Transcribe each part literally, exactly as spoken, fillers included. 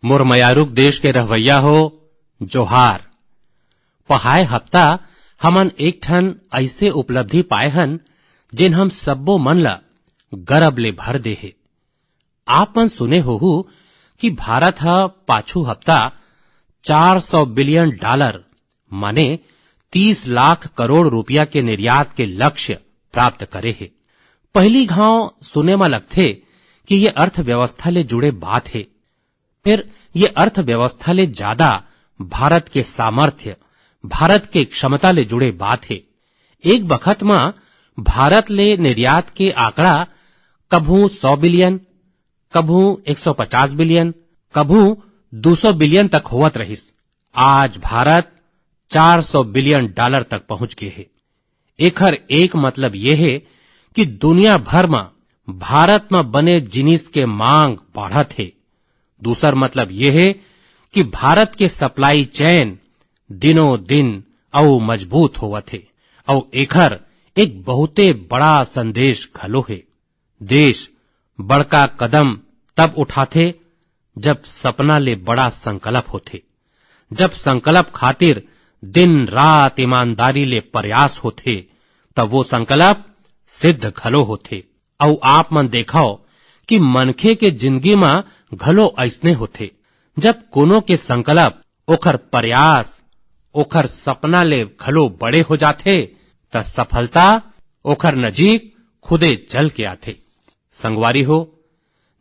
मोर मयारुक देश के रहवैया हो, जोहार। पहाय हफ्ता हमन एक ठन अइसे उपलब्धि पाए हन, जेन हम सब्बो मन ल गरब ले भर दे हे। आप मन सुने होहू कि भारत ह पाछू हफ्ता चार सौ बिलियन डॉलर, माने तीस लाख करोड़ रुपया के निर्यात के लक्ष्य प्राप्त करे हे। पहिली घांव सुने म लगथे कि ये अर्थव्यवस्था ले जुड़े बात हे, फेर ये अर्थव्यवस्था ले जादा भारत के सामर्थ्य, भारत के क्षमता ले जुड़े बात हे। एक बखत म भारत ले निर्यात के आंकड़ा कभू सौ बिलियन, कभू एक सौ पचास बिलियन, कभू दू सौ बिलियन तक होवत रहिस। आज भारत चार सौ बिलियन डॉलर तक पहुंच गे हे। एखर एक मतलब ये हे कि दुनिया भर म भारत म बने जिनिस के मांग बाढ़त हे। दूसर मतलब ये हे कि भारत के सप्लाई चेन दिनों दिन अउ मजबूत होवत हे, अउ एखर एक बहुते बड़ा संदेश घलो हे। देश बड़का कदम तब उठाथे, जब सपना ले बड़ा संकल्प होथे। जब संकल्प खातिर दिन रात ईमानदारी ले प्रयास होथे, त वो संकल्प सिद्ध घलो होथे। अउ आप मन देखव कि मनखे के जिंदगी म घलो अइसने होथे। जब कोनो के संकल्प, ओखर प्रयास, ओखर सपना ले घलो बड़े हो जाथे, त सफलता ओखर नजीक खुदे चल के आथे। संगवारी हो,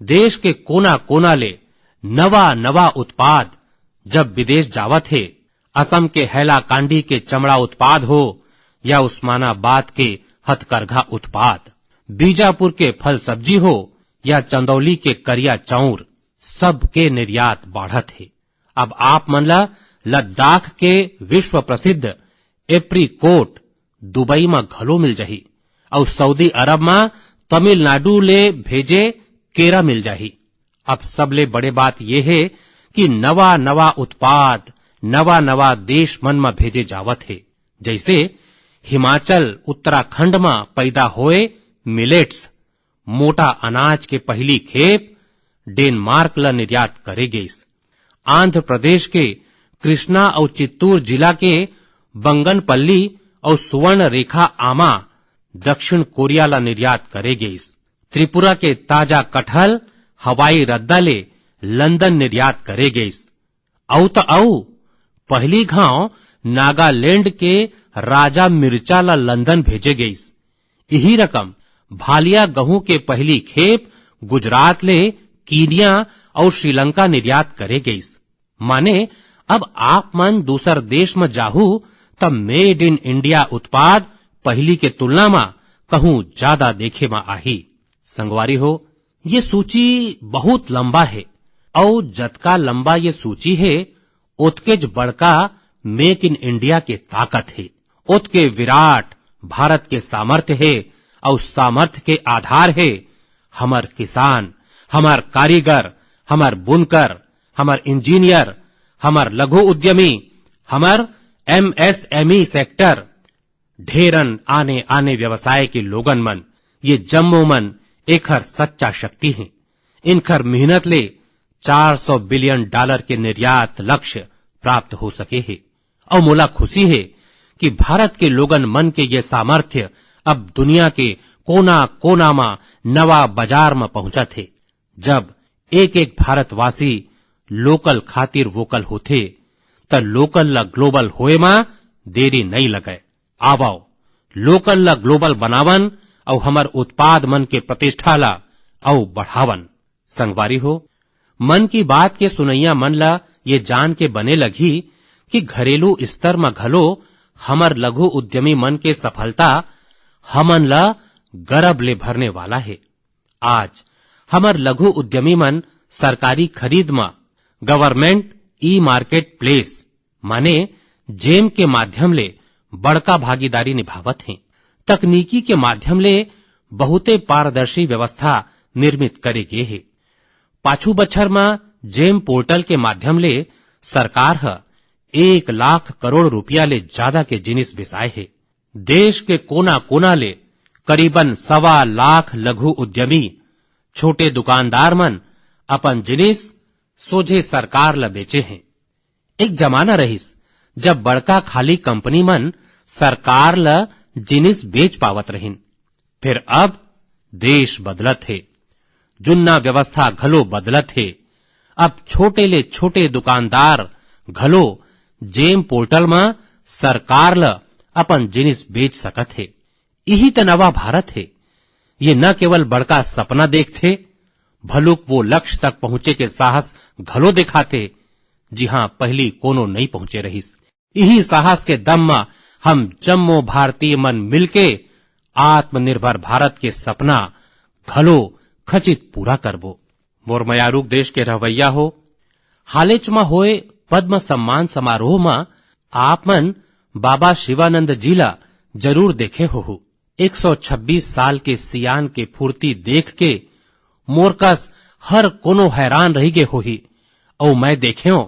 देश के कोना-कोना ले नवा-नवा उत्पाद जब विदेश जावत हे, असम के हैलाकांडी के चमड़ा उत्पाद हो या उस्मानाबाद के हथकरघा उत्पाद, बीजापुर के फल सब्जी हो या चंदौली के करिया चाउर, सबके निर्यात बाढ़त हे। अब आप मन ला लद्दाख के विश्व प्रसिद्ध एप्रिकोट दुबई म घलो मिल जाही, अउ सऊदी अरब म तमिलनाडु ले भेजे केरा मिल जाही। अब सबले बड़े बात ये हे कि नवा-नवा उत्पाद नवा-नवा देश मन म भेजे जावत हे। जइसे हिमाचल, उत्तराखंड म पैदा होए मिलेट्स, मोटा अनाज के पहिली खेप डेनमार्क ल निर्यात करे गइस। आंध्र प्रदेश के कृष्णा अउ चित्तूर जिला के बंगनपल्ली अउ सुवर्ण रेखा आमा दक्षिण कोरिया ल निर्यात करे गइस। त्रिपुरा के ताजा कटहल हवाई रद्दा ले लंदन निर्यात करे गइस। अउ त अउ, पहिली घांव नागालैंड के राजा मिर्चा ल लंदन भेजे गइस। इही रकम भालिया गहूं के पहिली खेप गुजरात ले कीनिया अउ श्रीलंका निर्यात करे गइस। माने, अब आप मन दूसर देश म जाहू, त मेड इन इंडिया उत्पाद पहिली के तुलना म कहूं जादा देखे म आही। संगवारी हो, ये सूची बहुत लंबा हे, अउ जतका लंबा ये सूची हे, ओतकेच बड़का मेक इन इंडिया के ताकत हे, ओतके विराट भारत के सामर्थ्य हे, अउ सामर्थ्य के आधार हे हमर किसान, हमर कारीगर, हमर बुनकर, हमर इंजीनियर, हमर लघु उद्यमी, हमर एमएसएमई सेक्टर, ढेरन आने-आने व्यवसाय के लोगन मन, ये जम्मो मन एखर सच्चा शक्ति हे। इनखर मेहनत ले चार सौ बिलियन डॉलर के निर्यात लक्ष्य प्राप्त हो सके हे। अउ मोला खुशी हे कि भारत के लोगन मन के ये सामर्थ्य अब दुनिया के कोना-कोना म नवा बाजार म पहुंचत हे। जब एक-एक भारतवासी लोकल खातिर वोकल होथे, त लोकल ल ग्लोबल होए म देरी नइ लगय। आवव, लोकल ल ग्लोबल बनावन अउ हमर उत्पाद मन के प्रतिष्ठा ल अउ बढ़ावन। संगवारी हो, मन की बात के सुनइया मन ल ये जान के बने लगही कि घरेलू स्तर म घलो हमर लघु उद्यमी मन के सफलता हमन ल गरब ले भरने वाला हे। आज हमर लघु उद्यमी मन सरकारी खरीद म गवर्नमेंट ई मार्केट प्लेस, माने जेम के माध्यम ले बड़का भागीदारी निभावत हें। तकनीकी के माध्यम ले बहुते पारदर्शी व्यवस्था निर्मित करे गे हे। पाछू बछर म जेम पोर्टल के माध्यम ले सरकार ह एक लाख करोड़ रुपया ले जादा के जिनिस बिसाए हे। देश के कोना-कोना ले करीबन सवा लाख लघु उद्यमी, छोटे दुकानदार मन अपन जिनिस सोझे सरकार ल बेचे हे। एक जमाना रहिस, जब बड़का खाली कंपनी मन सरकार ल जिनिस बेच पावत रहिन। फेर अब देश बदलत हे, जुन्ना व्यवस्था घलो बदलत हे। अब छोटे ले छोटे दुकानदार घलो जेम पोर्टल म सरकार ल अपन जिनिस बेच सकत हे। इही त नवा भारत हे। ये न केवल बड़का सपना देखथे, भलुक वो लक्ष्य तक पहुंचे के साहस घलो दिखाथे, जिहां पहली कोनो नइ पहुंचे रहिस। इही साहस के दम म हम जम्मो भारतीय मन मिलके आत्मनिर्भर भारत के सपना घलो खचित पूरा करबो। मोर मयारूक देश के रहवैया हो, हालेच म होए पद्म सम्मान समारोह म आप मन बाबा शिवानंद जी ला जरूर देखे होहू। एक सौ छब्बीस साल के सियान के फुर्ती देख के मोर कस हर कोनो हैरान रहि गे होही। अउ मैं देखेंव,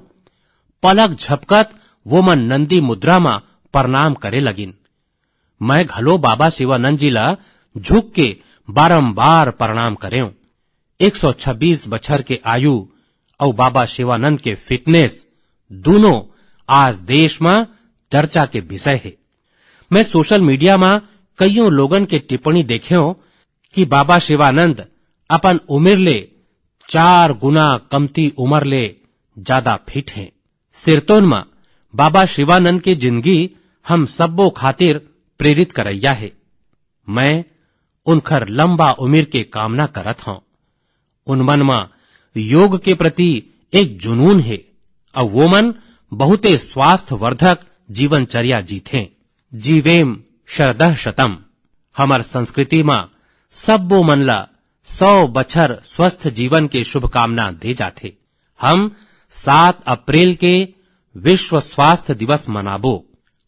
पलक झपकत वो मन नंदी मुद्रा म प्रणाम करे लगिन। मैं घलो बाबा शिवानंद जी ला झुक के बारंबार प्रणाम करेंव। एक सौ छब्बीस बछर के आयु अउ बाबा शिवानंद के फिटनेस दूनों आज देश म चर्चा के विषय हे। मैं सोशल मीडिया म कइयों लोगन के टिप्पणी देखेंव कि बाबा शिवानंद अपन उमिर ले चार गुना कमती उमर ले जादा फिट हें। सिरतोन म बाबा शिवानंद के जिनगी हम सब्बो खातिर प्रेरित करइया हे। मैं उनखर लंबा उमिर के कामना करत हंव। उन मन म योग के प्रति एक जुनून हे, अउ वो मन बहुते स्वास्थ्यवर्धक जीवनचर्या जीथें। जीवेम शरदः शतम। हमर संस्कृति म सब्बो मन ल सौ बछर स्वस्थ जीवन के शुभकामना दे जाथे। हम सात अप्रैल के विश्व स्वास्थ्य दिवस मनाबो।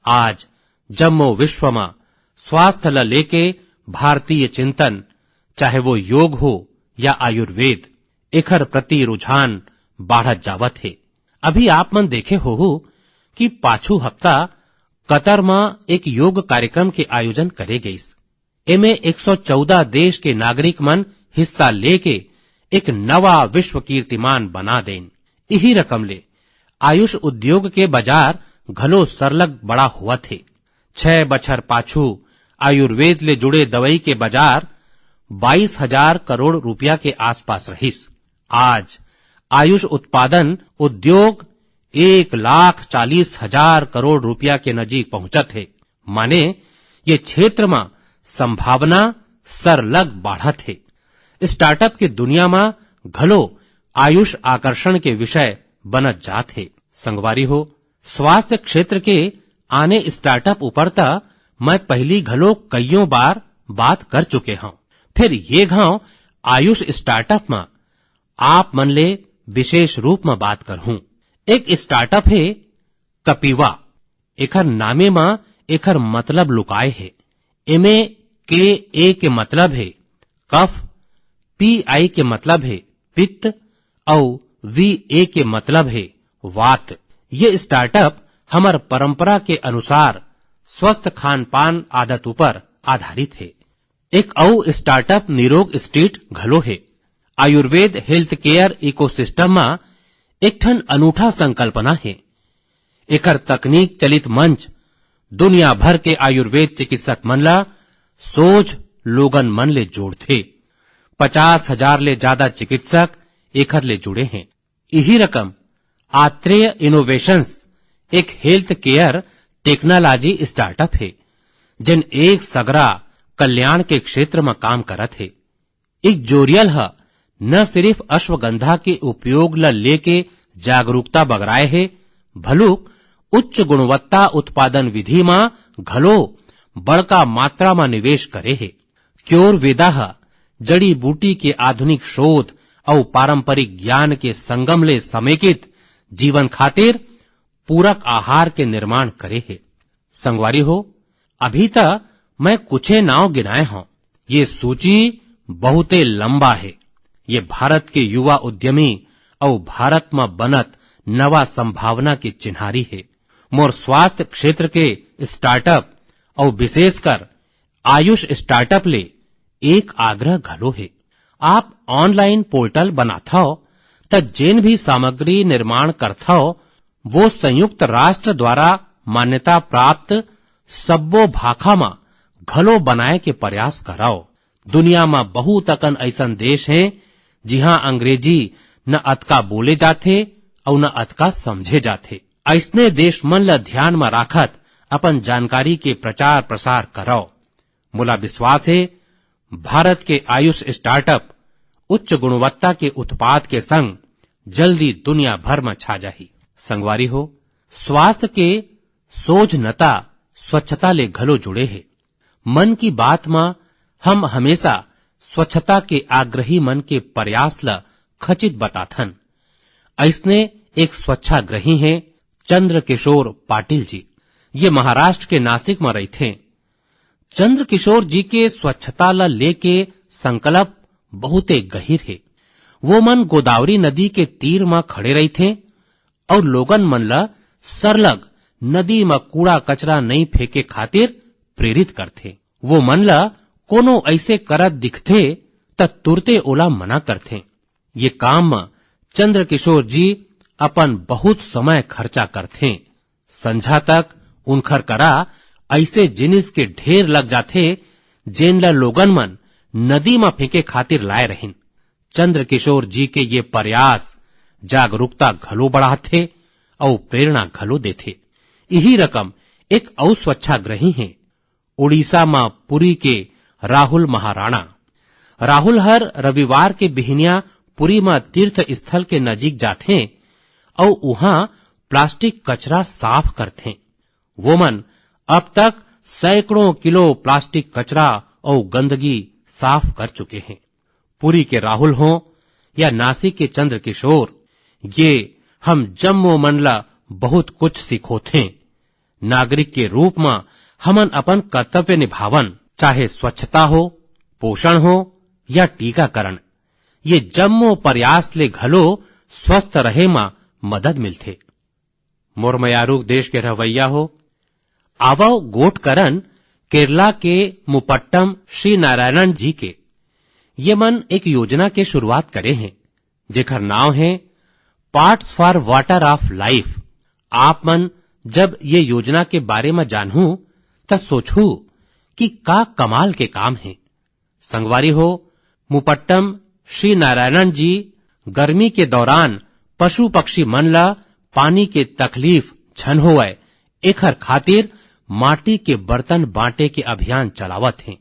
आज जम्मो विश्व म स्वास्थ्य ल लेके भारतीय चिंतन, चाहे वो योग हो या आयुर्वेद, एखर प्रति रुझान बाढ़त जावत हे। अभी आप मन देखे होहू कि पाछू हफ्ता कतर म एक योग कार्यक्रम के आयोजन करे गइस। एमे एक सौ चौदह देश के नागरिक मन हिस्सा लेके एक नवा विश्व कीर्तिमान बना देन। इही रकम ले आयुष उद्योग के बाजार घलो सरलग बड़ा होवत हे। छह बछर पाछू आयुर्वेद ले जुड़े दवाई के बाजार बाईस हजार करोड़ रुपया के आसपास रहिस। आज आयुष उत्पादन उद्योग एक लाख चालीस हजार करोड़ रुपया के नजीक पहुंचत हे। माने, ये क्षेत्र म संभावना सरलग बाढ़त हे। स्टार्टअप के दुनिया म घलो आयुष आकर्षण के विषय बनत जात हे। संगवारी हो, स्वास्थ्य क्षेत्र के आने स्टार्टअप ऊपर त मैं पहिली घलो कइयों बार बात कर चुके हंव। फेर ये घांव आयुष स्टार्टअप म आप मन ले विशेष रूप म बात करहूं। एक स्टार्टअप हे कपिवा। एखर नामे म एखर मतलब लुकाए हे। एमे के ए के मतलब हे कफ, पी आई के मतलब हे पित्त, अउ वी ए के मतलब हे वात। ये स्टार्टअप हमर परंपरा के अनुसार स्वस्थ खान पान आदत ऊपर आधारित हे। एक अउ स्टार्टअप निरोग स्ट्रीट घलो हे। आयुर्वेद हेल्थ केयर इकोसिस्टम म एक ठन अनूठा संकल्पना हे। एकर तकनीक चलित मंच दुनिया भर के आयुर्वेद चिकित्सक मन ला सोझ लोगन मन ले जोड़थे। पचास हजार ले जादा चिकित्सक एखर ले जुड़े हें। इही रकम आत्रेय इनोवेशंस एक हेल्थ केयर टेक्नोलॉजी स्टार्टअप हे, जेन एक सगरा कल्याण के क्षेत्र म काम करत हे। एक जोरियल ह न सिरिफ अश्वगंधा के उपयोग ल लेके जागरूकता बगराए हे, भलुक उच्च गुणवत्ता उत्पादन विधि म घलो बड़का मात्रा म निवेश करे हे। क्योर वेदा ह जड़ी बूटी के आधुनिक शोध अउ पारंपरिक ज्ञान के संगम ले समेकित जीवन खातिर पूरक आहार के निर्माण करे हे। संगवारी हो, अभी त मैं कुछे नाव गिनाए हंव। ये सूची बहुते लंबा हे। ये भारत के युवा उद्यमी अउ भारत म बनत नवा संभावना के चिन्हारी हे। मोर स्वास्थ्य क्षेत्र के स्टार्टअप अउ विशेषकर आयुष स्टार्टअप ले एक आग्रह घलो हे। आप ऑनलाइन पोर्टल बनाथव, त जेन भी सामग्री निर्माण करथव, वो संयुक्त राष्ट्र द्वारा मान्यता प्राप्त सब्बो भाखा म घलो बनाए के प्रयास करव। दुनिया म बहुत अकन अइसन देश हे, जिहां अंग्रेजी न अतका बोले जाथे अउ न अतका समझे जाथे। अइसने देश मन ल ध्यान म राखत अपन जानकारी के प्रचार प्रसार करव। मोला विश्वास हे, भारत के आयुष स्टार्टअप उच्च गुणवत्ता के उत्पाद के संग जल्दी दुनिया भर म छा जाही। संगवारी हो, स्वास्थ्य के सोझ नता स्वच्छता ले घलो जुड़े हे। मन की बात म हम हमेशा स्वच्छता के आग्रही मन के प्रयास ल खचित बताथन। अइसने एक स्वच्छाग्रही हे चंद्रकिशोर पाटिल जी। ये महाराष्ट्र के नासिक म रहिथे। चंद्रकिशोर जी के स्वच्छता ल लेके संकल्प बहुते गहिर हे। वो मन गोदावरी नदी के तीर म खड़े रहिथे अउ लोगन मन ल सरलग नदी म कूड़ा कचरा नइ फेंके खातिर प्रेरित करथे। वो मन ल कोनो अइसे करत दिखथे, त तुरते ओला मना करथे। ये काम म चंद्रकिशोर जी अपन बहुत समय खर्चा करथे। संझा तक उनखर करा अइसे जिनिस के ढेर लग जाथे, जेन ल लोगन मन नदी म फेंके खातिर लाए रहिन। चंद्रकिशोर जी के ये प्रयास जागरूकता घलो बढ़ाथे अउ प्रेरणा घलो देथे। इही रकम एक अउ स्वच्छाग्रही हे, उड़ीसा म पुरी के राहुल महाराणा। राहुल हर रविवार के बिहनिया पुरी म तीर्थ स्थल के नजीक जाथे अउ उहां प्लास्टिक कचरा साफ करथे। वो मन अब तक सैकड़ों किलो प्लास्टिक कचरा अउ गंदगी साफ कर चुके हें। पुरी के राहुल हों या नासिक के चंद्रकिशोर, ये हम जम्मो मन ला बहुत कुछ सिखोथें। नागरिक के रूप म हमन अपन कर्तव्य निभावन, चाहे स्वच्छता हो, पोषण हो या टीकाकरण। ये जम्मो प्रयास ले घलो स्वस्थ रहे म मदद मिलथे। मोर मयारू देश के रहवैया हो, आवव गोठ करन केरला के मुपट्टम श्री नारायणन जी के। ये मन एक योजना के शुरुआत करे हें, जेकर नाव हे parts for water of life. आप मन जब ये योजना के बारे म जानहू, त सोचहू कि का कमाल के काम हे। संगवारी हो, मुपट्टम श्री नारायणन जी गर्मी के दौरान पशु पक्षी मन ला पानी के तकलीफ झन होवय, एखर खातिर माटी के बर्तन बांटे के अभियान चलावत हें।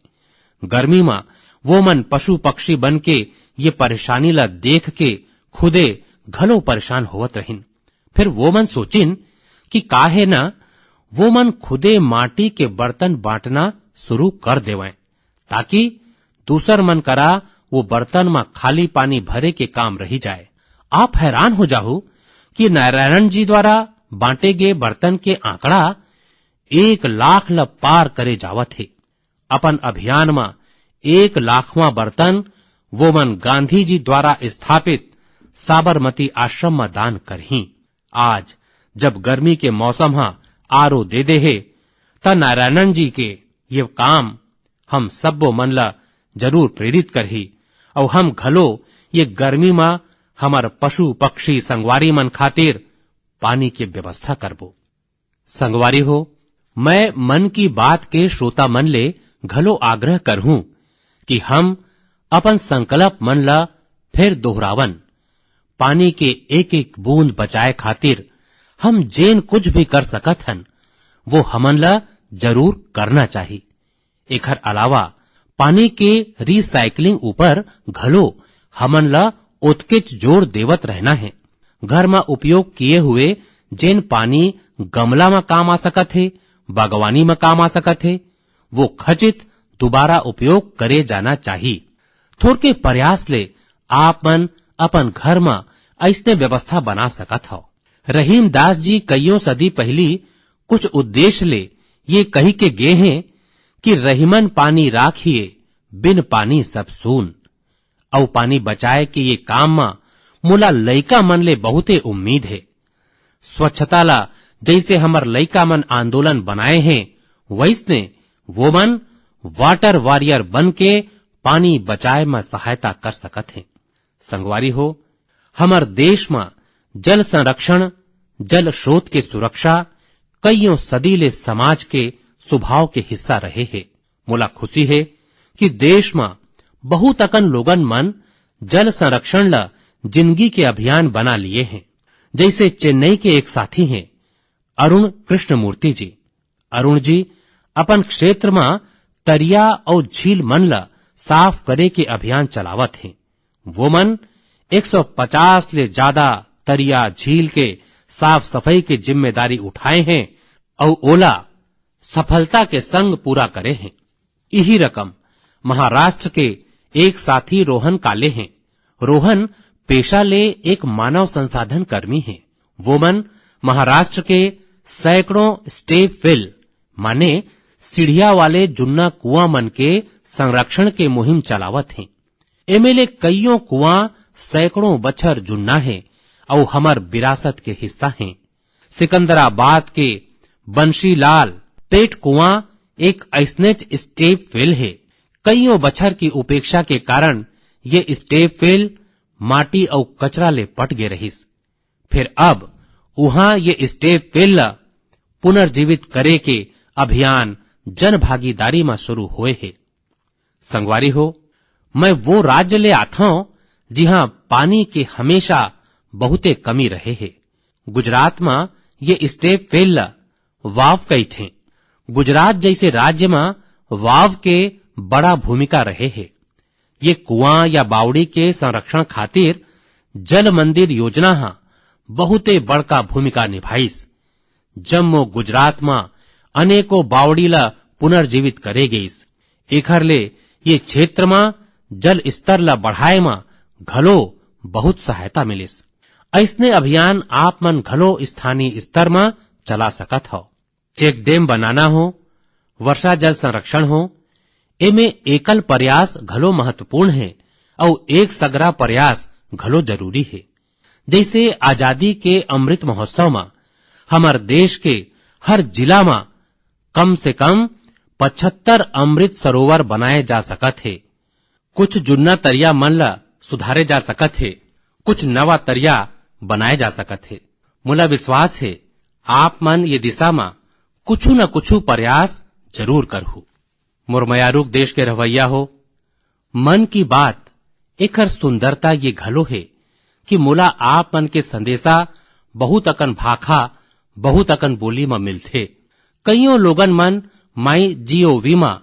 गर्मी म वो मन पशु पक्षी बन के ये परेशानी ला देख के खुदे घलो परेशान होवत रहिन। फिर वो मन सोचिन कि काहे न वो मन खुदे माटी के बर्तन बांटना शुरू कर देवंय, ताकि दूसर मन करा वो बर्तन म खाली पानी भरे के काम रही जाए। आप हैरान हो जाहू कि नारायणन जी द्वारा बांटे गे बर्तन के आंकड़ा एक लाख ल पार करे जावत हे। अपन अभियान म एक लाखवां बर्तन वो मन गांधी जी द्वारा स्थापित साबरमती आश्रम म दान करही। आज जब गर्मी के मौसम ह आरो दे दे हे, त नारायणन जी के ये काम हम सब्बो मन ला जरूर प्रेरित करही, अउ हम घलो ये गर्मी म हमर पशु पक्षी संगवारी मन खातिर पानी के व्यवस्था करबो। संगवारी हो, मैं मन की बात के श्रोता मन ले घलो आग्रह करहूं कि हम अपन संकल्प मन ला फेर दोहरावन। पानी के एक-एक बूंद बचाए खातिर हम जेन कुछ भी कर सकत हन, वो हमन ला जरूर करना चाही। एखर अलावा पानी के रिसाइकलिंग ऊपर घलो हमन ला ओतकेच जोर देवत रहना हे। घर म उपयोग किए हुए जेन पानी गमला म काम आ सकत हे, बागवानी म काम आ सकत हे, वो खचित दोबारा उपयोग करे जाना चाही। थोरके प्रयास ले आप मन अपन घर म अइसने व्यवस्था बना सकत हव। रहीमदास जी कइयों सदी पहिली कुछ उद्देश्य ले ये कहि के गे हें कि रहिमन पानी राखिए, बिन पानी सब सून। अउ पानी बचाए के ये काम म मोला लइका मन ले बहुते उम्मीद हे। स्वच्छता ला जइसे हमर लइका मन आंदोलन बनाए हें, वइसने वो मन वाटर वॉरियर बन के पानी बचाए म सहायता कर सकत हें। संगवारी हो, हमर देश म जल संरक्षण, जल स्रोत के सुरक्षा कइयों सदी ले समाज के स्वभाव के हिस्सा रहे हे। मोला खुशी हे कि देश म बहुत अकन लोगन मन जल संरक्षण ल जिनगी के अभियान बना लिए हें। जइसे चेन्नई के एक साथी हें, अरुण कृष्णमूर्ति जी। अरुण जी अपन क्षेत्र म तरिया अउ झील मन ल साफ करे के अभियान चलावत हें। वो मन एक सौ पचास ले जादा तरिया झील के साफ सफई के जिम्मेदारी उठाए हें अउ ओला सफलता के संग पूरा करे हें। इही रकम महाराष्ट्र के एक साथी रोहन काले हें। रोहन पेशा ले एक मानव संसाधन कर्मी हें। वो मन महाराष्ट्र के सैकड़ों स्टेप वेल माने सीढ़िया वाले जुन्ना कुआं मन के संरक्षण के मुहिम चलावत हें। एमे ले कइयों कुआं सैकड़ों बछर जुन्ना हे अउ हमर विरासत के हिस्सा हे। सिकंदराबाद के बंशीलाल पेट कुआं एक अइसनेच स्टेप वेल हे। कइयों बछर की उपेक्षा के कारण ये स्टेप वेल माटी अउ कचरा ले पट गे रहिस। फिर अब उहां ये स्टेप वेल ल पुनर्जीवित करे के अभियान जनभागीदारी म शुरू होए हे। संगवारी हो, मैं वो राज्य ले आथंव, जिहां पानी के हमेशा बहुते कमी रहे हे। गुजरात म ये स्टेप वेल ल वाव कहिथें। गुजरात जइसे राज्य म वाव के बड़ा भूमिका रहे हे। ये कुआं या बावड़ी के संरक्षण खातिर जल मंदिर योजना ह बहुते बड़का भूमिका निभाइस। जम्मो गुजरात म अनेकों बावड़ी ल पुनर्जीवित करे गइस। एखर ले ये क्षेत्र म जल स्तर ल बढ़ाए म घलो बहुत सहायता मिलिस। अइसने अभियान आप मन घलो स्थानीय स्तर म चला सकत हव। चेक डैम बनाना हो, वर्षा जल संरक्षण हो, एमे एकल प्रयास घलो महत्वपूर्ण हे अउ एक सगरा प्रयास घलो जरूरी हे। जइसे आजादी के अमृत महोत्सव म हमर देश के हर जिला म कम से कम पचहत्तर अमृत सरोवर बनाए जा सकत हे। कुछ जुन्ना तरिया मन ल सुधारे जा सकत हे, कुछ नवा तरिया बनाए जा सकत हे। मोला विश्वास हे, आप मन ये दिशा म कुछु न कुछु प्रयास जरूर करहू। मोर मयारुक देश के रहवैया हो, मन की बात एकर सुंदरता ये घलो हे कि मोला आप मन के संदेशा बहुत अकन भाखा, बहुत अकन बोली म मिलथे। कइयों लोगन मन माई जीओवी म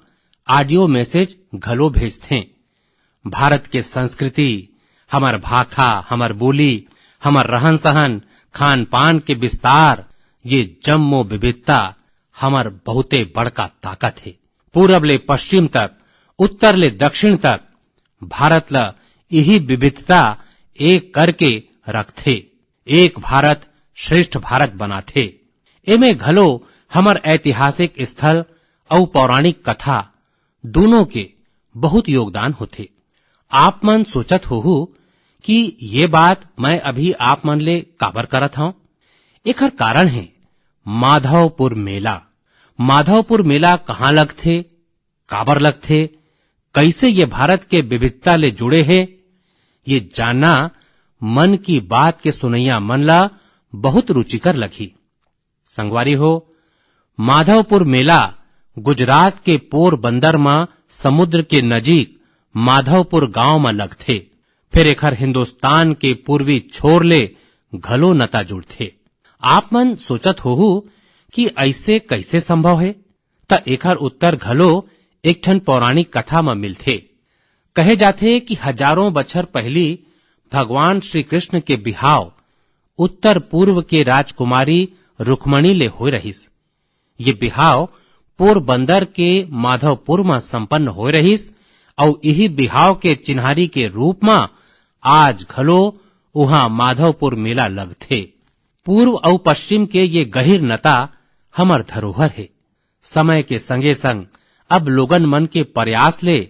ऑडियो मैसेज घलो भेजथें। भारत के संस्कृति, हमर भाखा, हमर बोली, हमर रहन-सहन, खान-पान के विस्तार, ये जम्मो विविधता हमर बहुते बड़का ताकत हे। पूरब ले पश्चिम तक, उत्तर ले दक्षिण तक भारत ल इही विविधता एक करके रखथे। एक भारत श्रेष्ठ भारत बनाथे। एमे घलो हमर ऐतिहासिक स्थल अउ पौराणिक कथा दूनों के बहुत योगदान होथे। आप मन सोचत होहू कि ये बात मैं अभी आप मन ले काबर करत हंव? एकर कारण हे माधवपुर मेला। माधवपुर मेला कहाँ लगथे, काबर लगथे, कइसे ये भारत के विविधता ले जुड़े हे, ये जानना मन की बात के सुनइया मन ला बहुत रुचिकर लगही। संगवारी हो, माधवपुर मेला गुजरात के पोरबंदर म समुद्र के नजीक माधवपुर गांव म लगथे। फेर एखर हिंदुस्तान के पूर्वी छोर ले घलो नता जुड़थे। आप मन सोचत होहू कि अइसे कइसे संभव हे? त एखर उत्तर घलो एक ठन पौराणिक कथा म मिलथे। कहे जाथे कि हजारों बछर पहिली भगवान श्री कृष्ण के बिहाव उत्तर पूर्व के राजकुमारी रुक्मणी ले होय रहिस। ये बिहाव पोरबंदर के माधवपुर म संपन्न होय रहिस, अउ इही बिहाव के चिन्हारी के रूप म आज घलो उहां माधवपुर मेला लगथे। पूर्व अउ पश्चिम के ये गहिर नता हमर धरोहर हे। समय के संगे-संग अब लोगन मन के प्रयास ले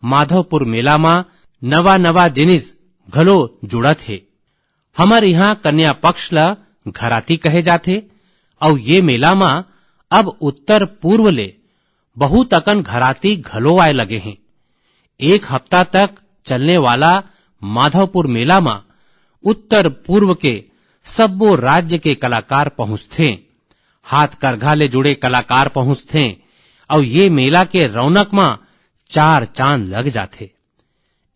माधवपुर मेला म नवा-नवा जिनिस घलो जुड़त हे। हमर इहां कन्या पक्ष ल घराती कहे जाथे, अउ ये मेला म अब उत्तर पूर्व ले बहुत अकन घराती घलो आए लगे हें। एक हफ्ता तक चलने वाला माधवपुर मेला म उत्तर पूर्व के सब्बो राज्य के कलाकार पहुंचथे, हाथ करघा ले जुड़े कलाकार पहुंचथे, अउ ये मेला के रौनक म चार चांद लग जाथे।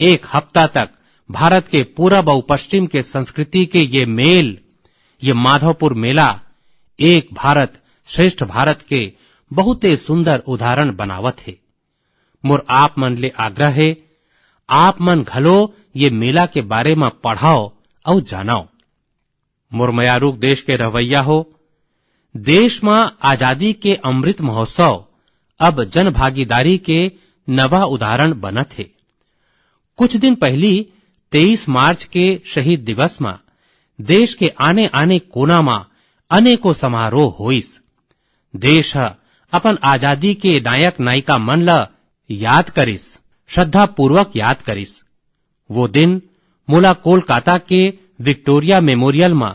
एक हफ्ता तक भारत के पूरब अउ पश्चिम के संस्कृति के ये मेल, ये माधवपुर मेला एक भारत श्रेष्ठ भारत के बहुते सुंदर उदाहरण बनावत हे। मोर आप मन ले आग्रह हे, आप मन घलो ये मेला के बारे म पढ़व अउ जानव। मोर मयारूक देश के रहवैया हो, देश म आजादी के अमृत महोत्सव अब जनभागीदारी के नवा उदाहरण बनत हे। कुछ दिन पहिली तेईस मार्च के शहीद दिवस म देश के आने-आने कोना म अनेकों समारोह होइस। देश ह अपन आजादी के नायक नायिका मन ल याद करिस, श्रद्धापूर्वक याद करिस। वो दिन मोला कोलकाता के विक्टोरिया मेमोरियल म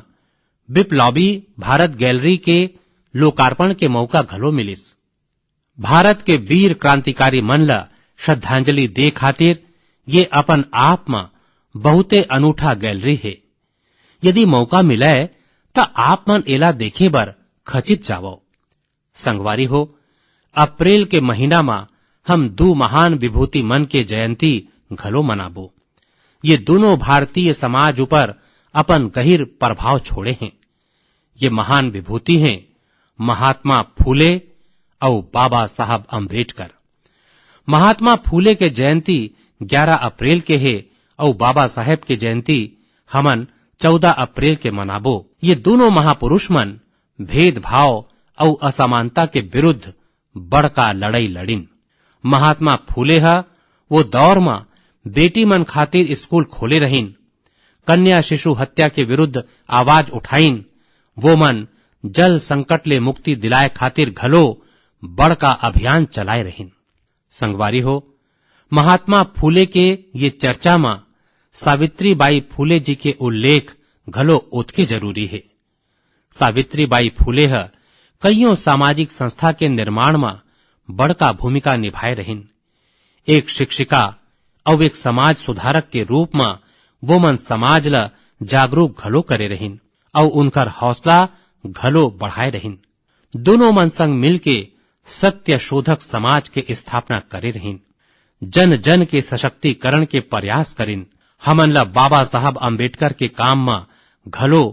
बिप्लॉबी भारत गैलरी के लोकार्पण के मौका घलो मिलिस। भारत के वीर क्रांतिकारी मन ल श्रद्धांजलि दे खातिर ये अपन आप म बहुते अनूठा गैलरी हे। यदि मौका मिलय, त आप मन एला देखे बर खचित जावव। संगवारी हो, अप्रैल के महीना म हम दू महान विभूति मन के जयंती घलो मनाबो। ये दोनों भारतीय समाज ऊपर अपन गहिर प्रभाव छोड़े हें। ये महान विभूति हें महात्मा फूले अउ बाबा साहब अंबेडकर। महात्मा फूले के जयंती ग्यारह अप्रैल के हे अउ बाबा साहेब के जयंती हमन चौदह अप्रैल के मनाबो। ये दोनों महापुरुष मन भेदभाव अउ असमानता के विरुद्ध बड़का लड़ई लड़िन। महात्मा फूले ह वो दौर म बेटी मन खातिर स्कूल खोले रहिन, कन्या शिशु हत्या के विरुद्ध आवाज उठाइन, वो मन जल संकट ले मुक्ति दिलाए खातिर घलो बड़का अभियान चलाए रहिन। संगवारी हो, महात्मा फूले के ये चर्चा म सावित्री बाई फूले जी के उल्लेख घलो ओतके जरूरी हे। सावित्री बाई फूले ह कइयों सामाजिक संस्था के निर्माण म बड़का भूमिका निभाए रहिन। एक शिक्षिका अउ एक समाज सुधारक के रूप म वो मन समाज ल जागरूक घलो करे रहिन अउ उनकर हौसला घलो बढ़ाए रहिन। दोनों मन संग मिलके सत्य शोधक समाज के स्थापना करे रहिन। जन जन के सशक्तिकरण के प्रयास करिन। हमन ल बाबा साहब अंबेडकर के काम म घलो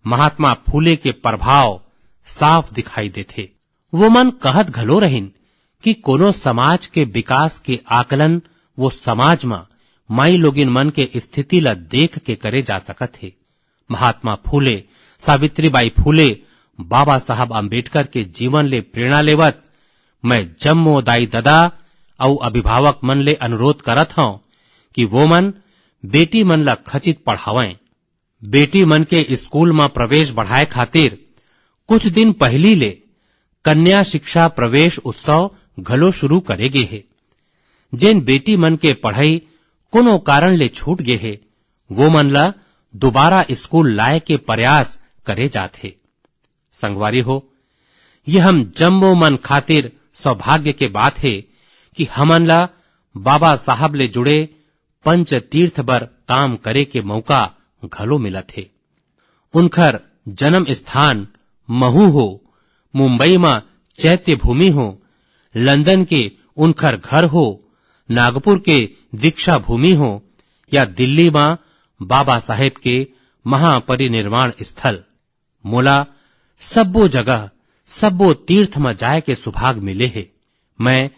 महात्मा फूले के प्रभाव साफ दिखाई देथे। वो मन कहत घलो रहिन कि कोनो समाज के विकास के आकलन वो समाज म माई लोगिन मन के स्थिति ल देख के करे जा सकत हे। महात्मा फूले, सावित्रीबाई फूले, बाबा साहब अंबेडकर के जीवन ले प्रेरणा लेवत मैं जम्मो दाई ददा अउ अभिभावक मन ले अनुरोध करत हंव कि वो मन बेटी मन ल खचित पढ़ावंय। बेटी मन के स्कूल म प्रवेश बढ़ाए खातिर कुछ दिन पहिली ले कन्या शिक्षा प्रवेश उत्सव घलो शुरू करे गे हे। जेन बेटी मन के पढ़ई कोनो कारण ले छूट गे हे, वो मन ल दोबारा स्कूल लाए के प्रयास करे जात हे। संगवारी हो, ये हम जम्मो मन खातिर सौभाग्य के बात हे कि हमन ल बाबा साहब ले जुड़े पंच तीर्थ बर काम करे के मौका घलो मिलत हे। उनकर जन्म स्थान महू हो, मुंबई म चैत्य भूमि हो, लंदन के उनकर घर हो, नागपुर के दीक्षा भूमि हो, या दिल्ली म बाबा साहेब के महापरिनिर्वाण स्थल, मोला सब्बो जगह, सब्बो तीर्थ म जाय के सुभाग मिले हे। मैं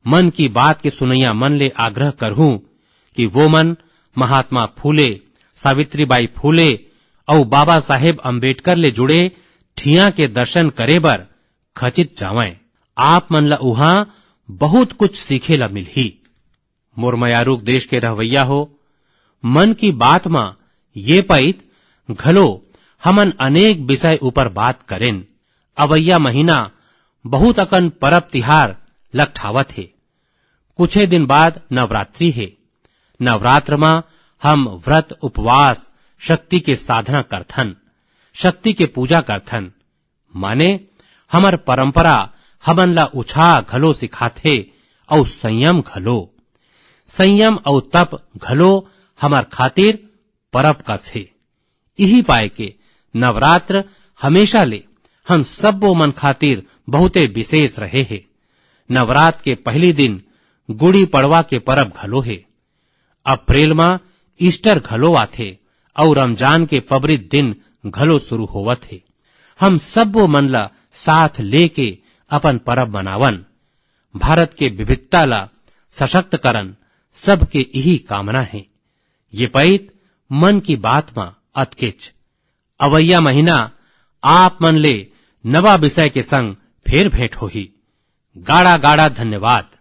मन की बात के सुनैया मन ले आग्रह करहूं कि वो मन महात्मा फूले, सावित्रीबाई फूले अउ बाबा साहेब अंबेडकर ले जुड़े ठिया के दर्शन करे बर खचित जावंय। आप मन ल उहां बहुत कुछ सीखे ल मिलही। मोर मयारूक देश के रहवैया हो, मन की बात म ये पइत घलो हमन अनेक विषय ऊपर बात करेन। अवैया महीना बहुत अकन परब तिहार लकठावत हे। कुछे दिन बाद नवरात्रि हे। नवरात्र म हम व्रत उपवास, शक्ति के साधना करथन, शक्ति के पूजा करथन। माने हमर परंपरा हमन ला उछाह घलो सिखाथे अउ संयम घलो। संयम अउ तप घलो हमर खातिर परब कस हे। इही पाए के नवरात्र हमेशा ले हम सब्बो मन खातिर बहुते विशेष रहे हे। नवरात्र के पहली दिन गुड़ी पड़वा के परब घलो हे। अप्रैल म ईस्टर घलो आथे अउ रमजान के पबरित दिन घलो शुरू होवत हे। हम सब्बो मन ला साथ लेके अपन परब मनावन। भारत के विविधता ला सशक्त करन, सबके इही कामना हे। ये पइत मन की बात म अतकेच। अवइया महीना आप मन ले नवा विषय के संग फेर भेंट होही। गाड़ा गाड़ा धन्यवाद।